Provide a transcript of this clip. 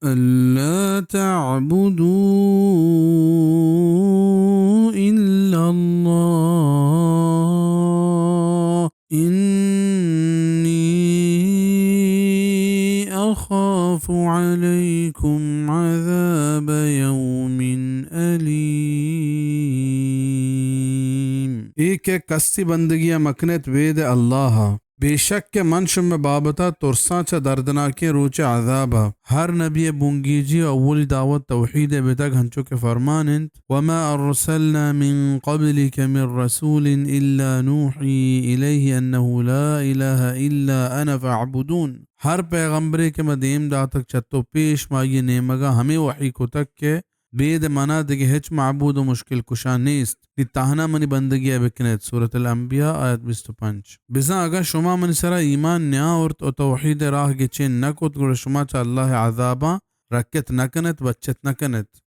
ألا تعبدوا إلا الله إني أخاف عليكم عذاب يوم أليم۔ اے کہ کسی بندگی ءَ مکنیت بید اللہ ءَ۔ بے شک کہ من شمئے بابت ءَ ترساں چہ دردناکیں روچ ءِ عذاب ءَ۔ ہر نبی ءِ بنگیجی ءُ اولی دعوت توحید ءِ بتگ، ہنچو کہ فرمان انت، وما أرسلنا من قبلك من رسول إلا نوحي إليه أنه لا إله إلا أنا فاعبدون۔ ہر پیغمبرے کہ ما دیم داتگ چہ تو پیش، ما آئی ءِ نیمگ ءَ ہمے وحی کتگ کہ بید منا دگہ ہچ معبود ءُ مشکل کشا نیست، نی تہنا منی بندگی ءَ بکنیت۔ سورۃ الانبیاء، آیت بیست ءُ پنچ۔ بزاں اگاں شما منی سرا ایمان نیاورت ءُ توحید ءِ راہ گچین نہ کت، گڑا شما چہ اللہ ءِ عذاباں رکت نہ کنت، بچت نہ کنت۔